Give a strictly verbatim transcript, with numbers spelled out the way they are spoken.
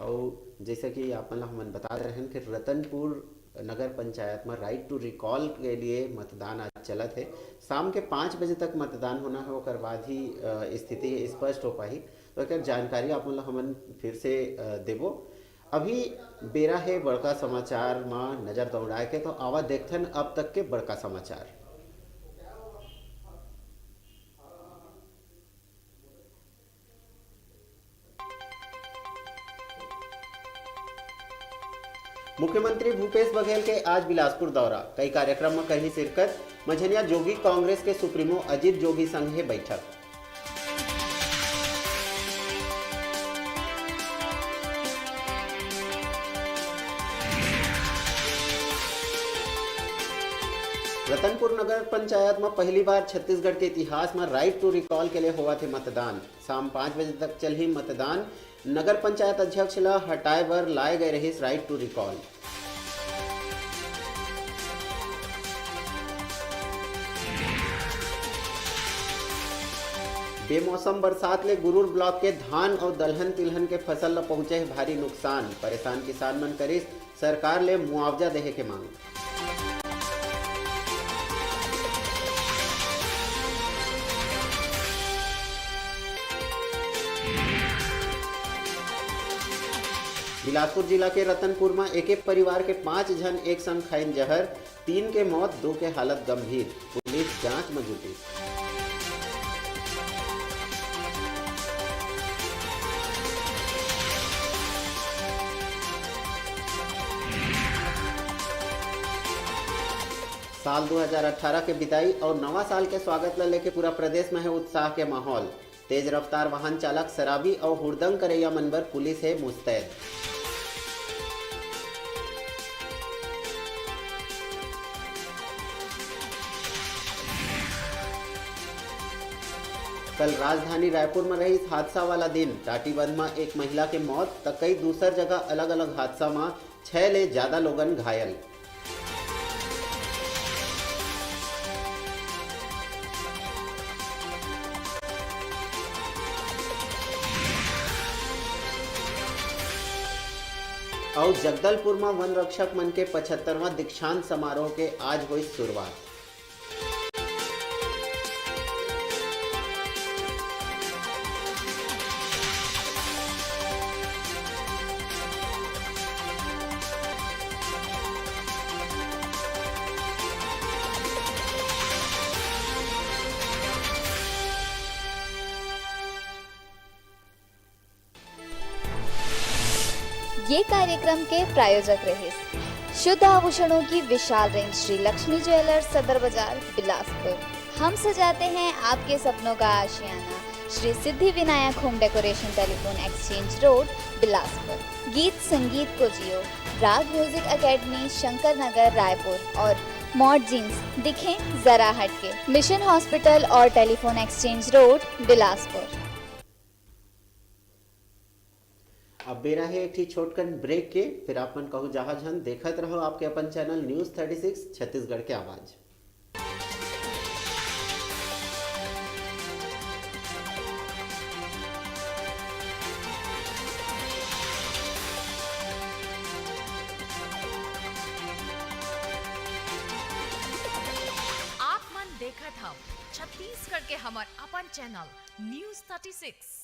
अउ जैसा कि आप मन ला हमन बता रहे हैं कि रतनपुर नगर पंचायत में राइट टू रिकॉल के लिए मतदान आज चलत है। शाम के पाँच बजे तक मतदान होना है, ओकर बाद ही, अ, स्थिति स्पष्ट हो पाही। तो एकर जानकारी आप मन ला हमन फिर से, अ, देबो। अभी बेरा है बड़का समाचार में नजर दौड़ाए के, तो आवा देखथन अब तक के बड़का समाचार। मुख्यमंत्री भूपेश बघेल के आज बिलासपुर दौरा, कई कार्यक्रम म करही शिरकत। मझनिया जोगी कांग्रेस के सुप्रीमो अजीत जोगी संग हे बैठक। रतनपुर नगर पंचायत म पहली बार छत्तीसगढ़ के इतिहास म राइट टू रिकॉल के लिए होवत हे मतदान। शाम पाँच बजे तक चलही मतदान। नगर पंचायत अध्यक्ष ल हटाए बर लाए गए रहिस राइट टू रिकॉल। बेमौसम बरसात ले गुरूर ब्लॉक के धान अउ दलहन तिलहन के फसल ल पहुंचे हे भारी नुकसान। परेशान किसान मन करिस सरकार ले मुआवजा देहे के मांग। बिलासपुर जिला के रतनपुर म एके परिवार के पांच झन एक संग खाइन जहर, तीन के मौत, दो के हालत गंभीर, पुलिस जांच म जुटिस। साल दो हज़ार अठारह के बिदाई अउ नवा साल के स्वागत ल लेके पूरा प्रदेश म हे उत्साह के माहौल। तेज रफ्तार वाहन चालक, शराबी अउ हुड़दंग करइया मन बर पुलिस हे मुस्तैद। कल राजधानी रायपुर म रहिस हादसा वाला दिन। टाटीबंध म एक महिला के मौत, त कई दूसर जगह अलग-अलग हादसा म छह ले ज्यादा लोगन घायल। अउ जगदलपुर म वन रक्षक मन के पचहत्तरवां दीक्षांत समारोह के आज होइस शुरुआत। ये कार्यक्रम के प्रायोजक रहिस शुद्ध आभूषणों की विशाल रेंज श्री लक्ष्मी ज्वेलर्स, सदर बाजार, बिलासपुर। हम सजाते हैं आपके सपनों का आशियाना। Shri Siddhi Vinayak home decoration, telephone exchange road, Bilaspur. गीत संगीत को जियो, राग म्यूजिक एकेडमी, शंकर नगर, रायपुर। और मॉड जींस, दिखें जरा हटके, मिशन हॉस्पिटल और टेलीफोन एक्सचेंज रोड, बिलासपुर। अब बेरा हे एक ठी छोटकन ब्रेक के, फिर आप मन कहू जहां झन देखत रहो आपके अपन channel news thirty six Chhattisgarh के आवाज। आप मन देखत हव छत्तीसगढ़ के हमर अपन चैनल न्यूज़ थर्टी सिक्स।